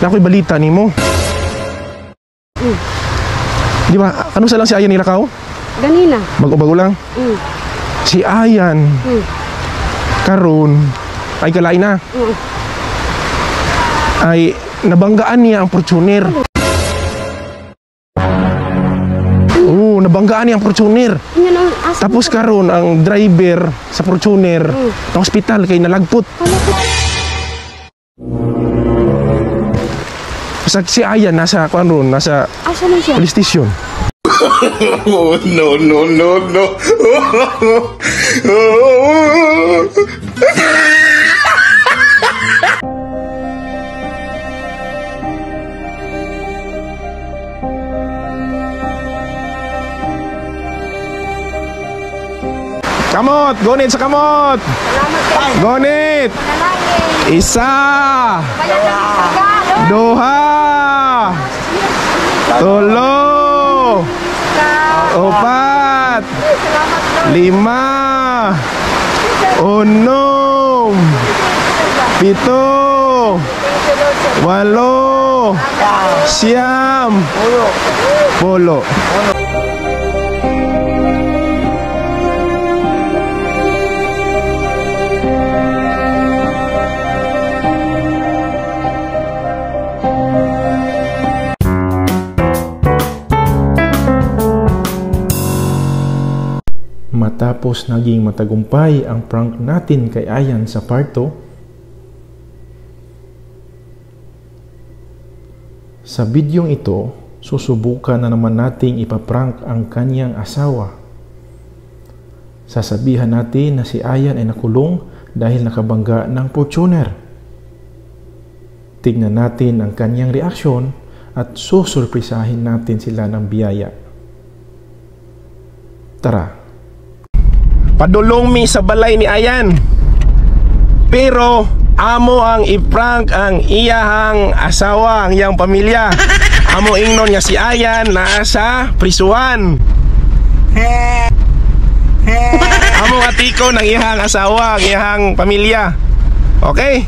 Na ako'y balita nimo. Di ba? Ano sa lang si Ayan nilakaw? Ganina. Bago-bago lang. Si Ayan karon ay kalain na. Ay nabanggaan niya ang Fortuner. Oo, nabanggaan niya ang Fortuner. Tapos karon ang driver sa Fortuner na hospital kay nalagpot. Sa si Ayan nasa kuan ron, nasa Asa man siya? Police station. Oh, no, no, no, no. Kamot, gonit sa kamot. Salamat. Gonit. Isa. Duha. Tulo. Upat. Lima. Unom. Pito. Walo. Siyam. Polo. Matapos naging matagumpay ang prank natin kay Ayan sa parto, sa bidyong ito, susubukan na naman nating ipaprank ang kanyang asawa. Sasabihan natin na si Ayan ay nakulong dahil nakabangga ng Fortuner. Tignan natin ang kanyang reaksyon at susurprisahin natin sila ng biyaya. Tara! Padulong mi sa balay ni Ayan. Pero amo ang iprank ang iyahang asawa, ang iyang pamilya. Amo ingnon nga si Ayan naa sa prisuhan. Amo atiko ng iyahang asawa, ang iyahang pamilya. Okay?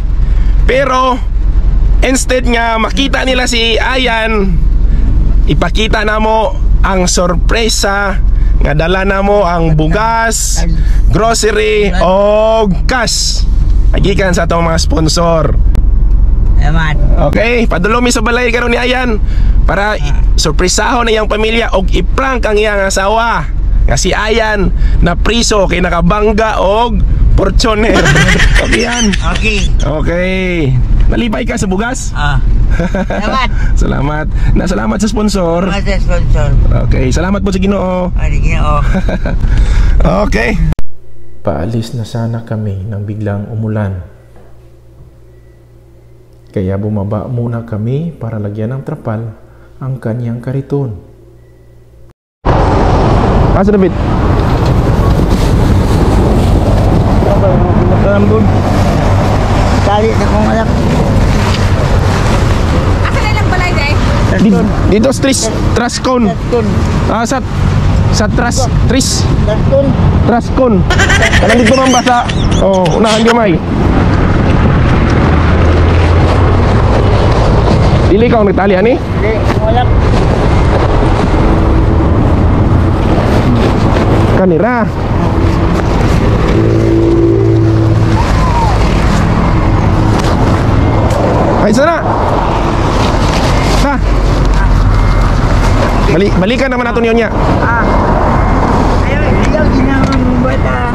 Pero instead nga makita nila si Ayan, ipakita namo ang sorpresa nga dala namo ang bugas, grocery o cash. Agikan sa atong mga sponsor. Salamat. Okay, padulong mi sa balay karon ni Ayan para surpresahon ang iyang pamilya og iprank ang iyang asawa. Nga si Ayan na priso kay nakabangga og Fortuner. Okay yan. Okay. Okay. Nalipay ka sa bugas? Ah. Salamat. Salamat. Na salamat sa sponsor. Salamat sa sponsor. Okay, salamat po sa Ginoo. Ay, Ginoo. Okay. Paalis na sana kami nang biglang umulan. Kaya bumaba muna kami para lagyan ng trapal ang kanyang kariton. Asa David? Tali sa kong anak. Asa na lang balay day? Dito sa Trascon. Ah, sa Tras Tris Trascon. Kanang dito man basa. Oh, unahan gamay. Dili ka ang nagtali ani? Dili, wala. Kanira. Ay, sana. Ha. Balikan naman nato niyo niya. Ah. Ayaw, ayaw ginawa mong bata.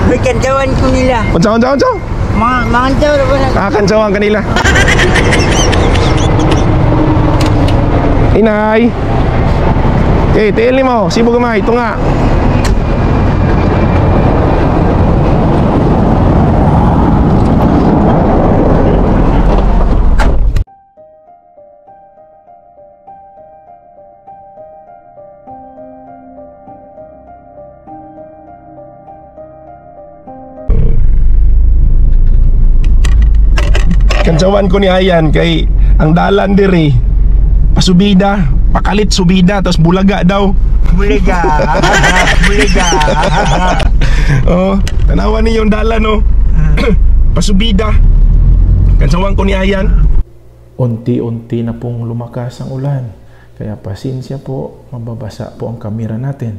May kantsawan ko nila. Unsa unsa unsa? Mga kantsaw ra ba na? Ah, kantsawan kanila. Inay. Okay, tiil nimo, sibo gamay, tunga. Kantsawan ko ni Ayan kay ang dalan diri pasubida, pakalit subida tapos bulaga daw. Bulaga. Bulaga. Oh, tanawan niyo yung dalan no. Pasubida. Kantsawan ko ni Ayan. Unti-unti na pong lumakas ang ulan. Kaya pasensya po, mababasa po ang kamera natin.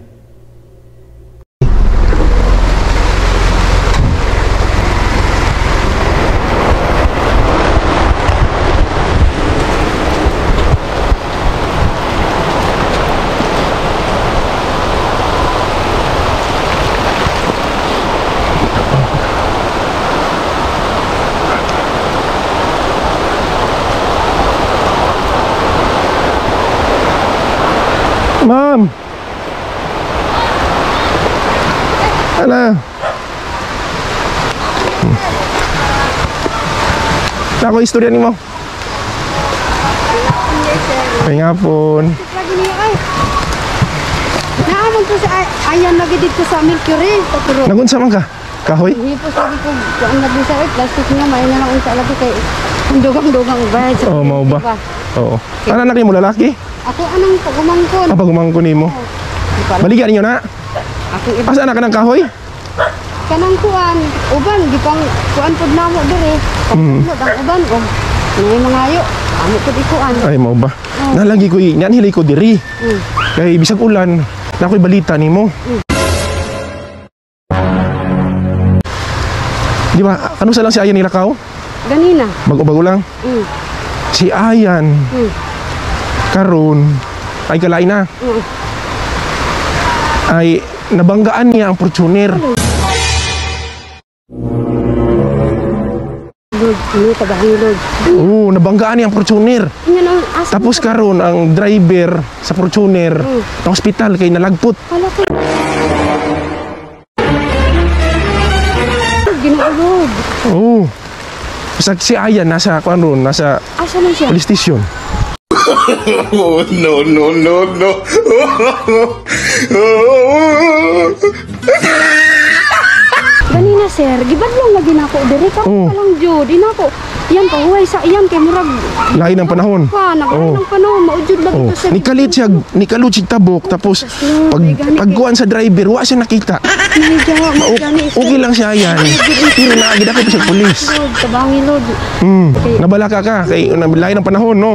Ma'am! Ala! Ako istorya nimo. Ay nga po. Lagi niya ay. Naamon ko sa ayan lagi dito sa Mercury. Paturo. Nagunsa man ka? Kahoy? Hipos lagi ko kuan lagi sa plastic niya may na lang unsa lagi kay dugang-dugang bayad sa. Oo, mao ba? Oo. Ano na kayo mo lalaki? Ako anong pagumangkon. Ah, pagumangkon nimo. Balikan ninyo na. Ako iba Asa na ka ng kahoy? kanang kuan uban gipang kuan pud namo diri. Ang uban og nay mangayo. Amo pud ikuan. Ay, mao ba? Nalagi ko nanhilay ko diri. Kay bisag ulan, na ako'y balita nimo. Di ba? Ano sa lang si Ayan nilakaw? Ganina. Bago-bago lang. Si Ayan karon ay kalain na. Ay nabanggaan niya ang Fortuner. Lord, ano tabahan Lord. Oo, nabanggaan niya ang Fortuner. Tapos karon ang driver sa Fortuner na ospital kay nalagpot. Hala ko. Ginoo Lord. Oo. Basta si Ayan nasa kuan ron, nasa Asa man siya? police station. Oh, no, no, no, no. Ganina sir, gibadlong lagi nako diri ka Oo. pa lang jud. Inako. Yan pahuway sa iyan kay murag Lain ang panahon. pa naglain Oo. ang panahon maujud lagi Oh, to sir. nikalit siya, nikalut siya tabok tapos pag pagkuan sa driver wa siya nakita. Okay lang siya yan. Pero naagid ako sa pulis. Lord, tabangi Lord. Nabalaka ka kay lain ang panahon no.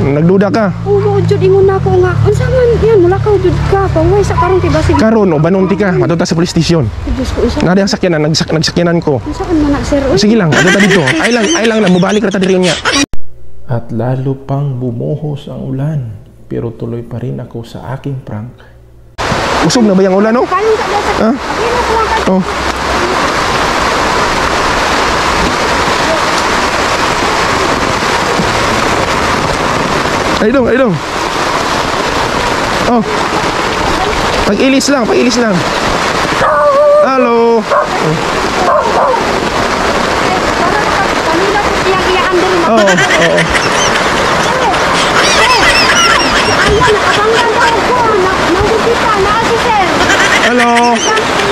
Nagduda ka. Oh, maujud ingon nako nga. Unsa man yan mulakaw jud ka pahuway sa karon kay basig. Karon o banonti ka, madto sa police station. Diyos ko unsa. Nari ang sakyanan, nagsakyanan ko. Unsa man na sir? Uy, Sige lang, adto ta dito. Ay lang na mubalik ra ta diri niya. At lalo pang bumuhos ang ulan. Pero tuloy pa rin ako sa aking prank. Usog na ba yung ulan no? Kayong sa sa. Ha? Oh. Ay dong, ay dong. Oh. Pag-ilis lang, pag-ilis lang. Hello. Oo, oo. Hello.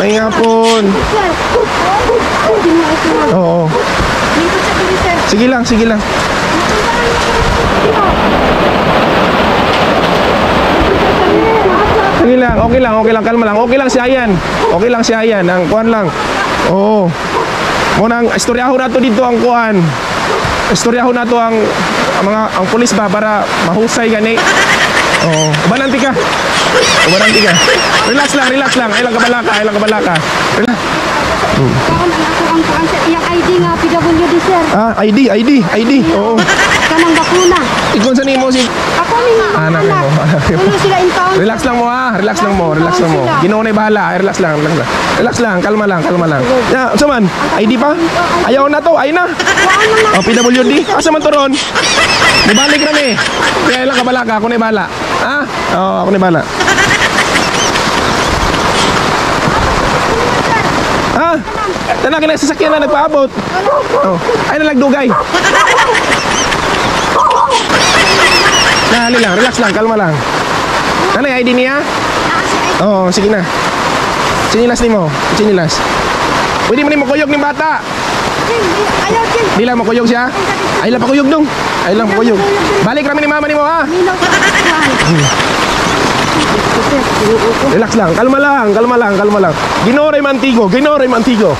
May hapon. Oo. Sige lang, sige lang. Sige lang, okay lang, okay lang, kalma lang. Okay lang si Ayan. Okay lang si Ayan, ang kuan lang. Oo. Munang istoryahon nato dito ang kuan. Istoryahon nato ang mga ang pulis ba para mahusay gani. Oo. Ubananti ka. Ubananti ka. Relax lang, relax lang. Ay lang kabalaka, ay lang kabalaka. Relax. Kaon ang ako ang kuan sir, iyang ID nga PWD sir. Ah, ID, ID, ID. Oo. Kanang bakuna. Ikon sa nimo si Ako ning mga Anak anak. mo, anak mo. Uno sila in town. Relax lang mo ha, relax lang mo, relax lang mo. Ginoo na bahala, ay, relax lang, relax lang. Relax lang, kalma lang, kalma lang. Ya, unsa man? ID pa? Ayaw na to, ay na. Oh, PWD. Asa man to ron? Mubalik na mi. Kaya lang kabalaka, ako na bahala. Ha? Oo, ako na bahala. Ha? Tanak na sa sasakyan na nagpaabot. Oh, ay nalagdugay. Dali lang, relax lang, kalma lang. Ano yung ID niya? Oo, sige na. Sinilas nimo, sinilas. Pwede mo ni makuyog ni bata. Ayaw Jim. Di lang makuyog siya. Ay lang pakuyog dong. Ay lang pakuyog. Balik rami ni mama nimo ha. Minaw sa kuan. Sir, ginoo ko. Relax lang, kalma lang, kalma lang, kalma lang. Ginoo ray mantigo, ginoo ray mantigo.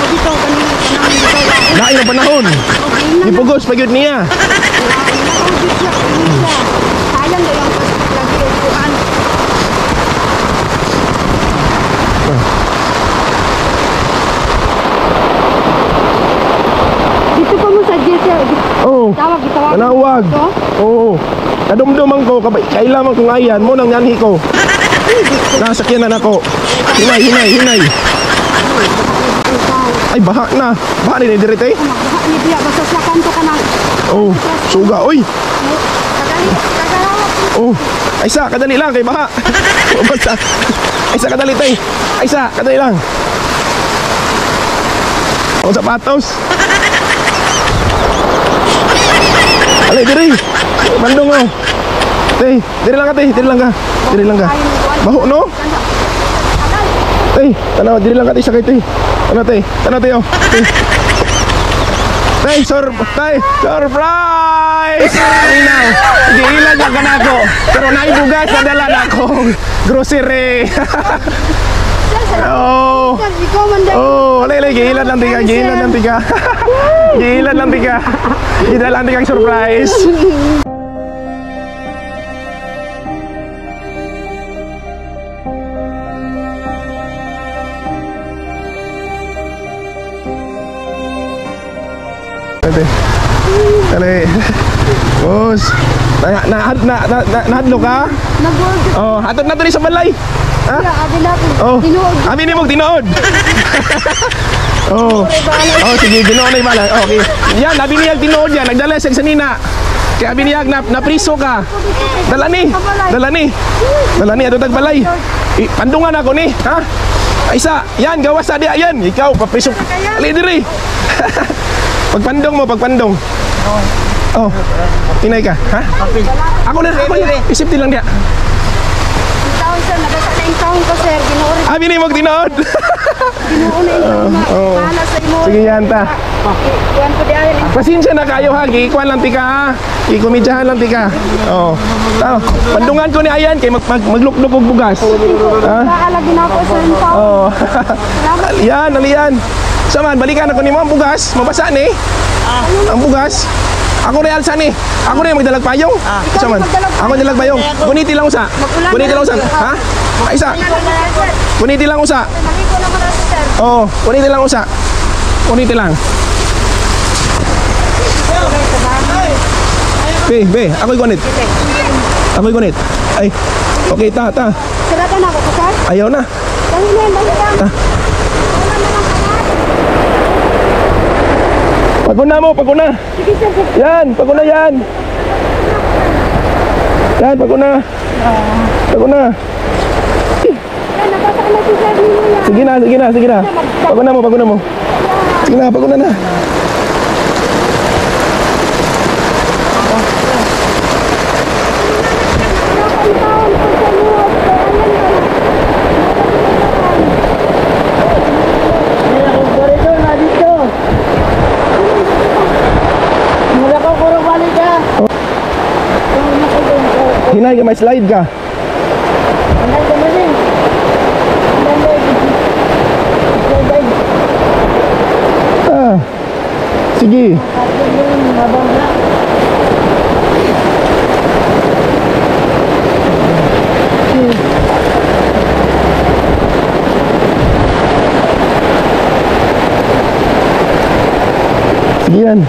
Dito kanina kanang dito. Lain ang panahon. Okay. Gipugos pa gyud niya. Sayang daw yung lagi upuan. Dito pa mo sa sir. Oh. Tawag, gitawag. Manawag. Ito? Oo. Kadumduman ko, kailangan kong ayan mo nang nganhi ko. Nasakyanan ako. Hinay, hinay, hinay. Ay, baha na. Baha ni dire tay. Magbaha ni diya basta sa kanto ka nang. Oh, suga oy. Kadali, kadalawak. Oh. Ay sa, kadali lang kay baha. Basta. Ay sa, kadali tay. Ay sa, kadali lang. Ang sapatos. Alay, diri. Bandong oh. Tay, diri lang ka tay, diri lang ka. Diri lang ka. Baho no? Tay, tanaw, diri lang ka tay sakay tay. Tanaw tay, tanaw tay oh. Tay. Tay, tay, surprise! Minaw, giilan lang ka na ako. Pero naibugas na dala na akong grocery. Oh. Oh, alay, alay, giilan lang tika, giilan lang tika. Giilan lang tika. Giilan lang tika ang surprise. Dali. Dali. Boss. Nahadlo ka? Nag-work. Oh, hatod na to ni sa balay. Ha? Abi na ko. Oh. Tinuod. Abi ni mo tinuod. Oh. Oh, sige, tinuod na ibala. Okay. Yan, abi niyag tinuod yan. Nagdala siya sa nina. Kaya abi niyag na napriso ka. Dala ni. Dala ni. Dala ni adto tagbalay. Pandungan ako ni, ha? Ay sa, yan gawas sa diya yan. Ikaw papriso. Ali diri. Pagpandong mo, pagpandong. Oh. Tinay ka, ha? Ako na, ako na. Isip din lang diya. Taon sir, nabasa na yung taon ko sir. Ginoo rin. Abi ni mo tinuod. Ginoo na yung taon na. Oh. Bahala sa imo. Sige yan ta. Kuan ko di ayon. Pasensya na kayo ha, giikuan lang tika ha. Gikomedyahan lang tika. Oo. Tao, pandungan ko ni Ayan kay maglukdok og bugas. Ha? Bahala ginako sa yung taon. Oo. Aliyan, aliyan. Saman, balikan ako nimo ang bugas. Mabasa ni. Ang bugas. Ako real sa ni. Ako rin magdalag payong. Saman. Ako dalag payong. Kuniti lang usa. Kuniti lang usa. Ha? Ay, isa. Kuniti lang usa. Nahiko naman na sir. Oo, kuniti lang usa. Kuniti lang. Be, be, ako'y gunit. Ako'y gunit. Ay, okay, ta, ta. Siratan ako ko sir. Ayaw na. Dali na, dali na. Ta. Paguna mo, paguna. Sige sir, sige. Yan, paguna yan. Yan, paguna. Paguna. Yan, nabasa na si sir ninyo yan. Sige na, sige na, sige na. Paguna mo, paguna mo. Sige na, paguna na. Hinay ka, may slide ka. Ah, sige. Sige yan.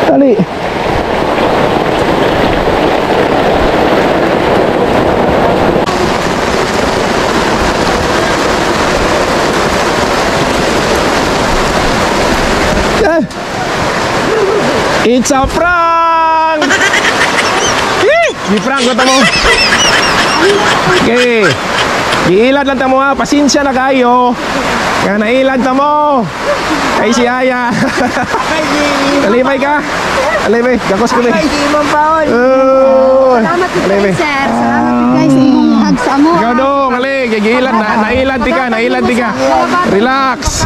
Tali. Eh. It's a prank! Eh, di-prank ko tamo. Okay. Giilad lang tamo ha. Pasensya na kayo. Kaya nailad tamo. Kay si Aya. Alibay ka. Alibay. Gakos ko ni. Oh. Salamat po Alibay. sir. Salamat po guys sa imong hug sa amo. Ikaw dong, ali, gigilan na, nailad di ka, nailad di ka. Relax.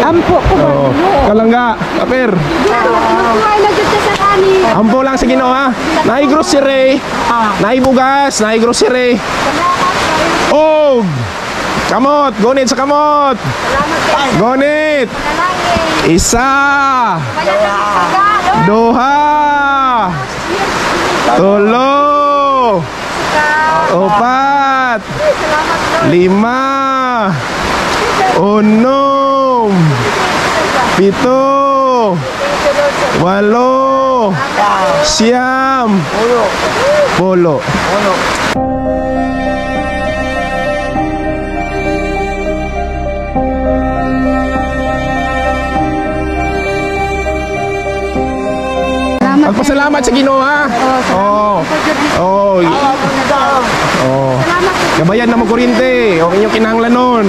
Ampo ko ba? Oo. Kalangga, paper. Magkuhay na jud ka sir ani. Ampo lang sa Ginoo ha. Naay grocery. Naay bugas, naay grocery. Salamat. Og kamot, gunit sa kamot. Salamat kay Gunit. Manalangin. Isa, Bayan na ka, Lord. duha, tulo, upat, Salamat, Lord. lima, unom, pito, walo, siyam, polo. Salamat. Pagpasalamat sa Ginoo ha. Oo. Oo. Oo. Salamat. Gabayan na mo kurinte. O inyong kinahanglanon.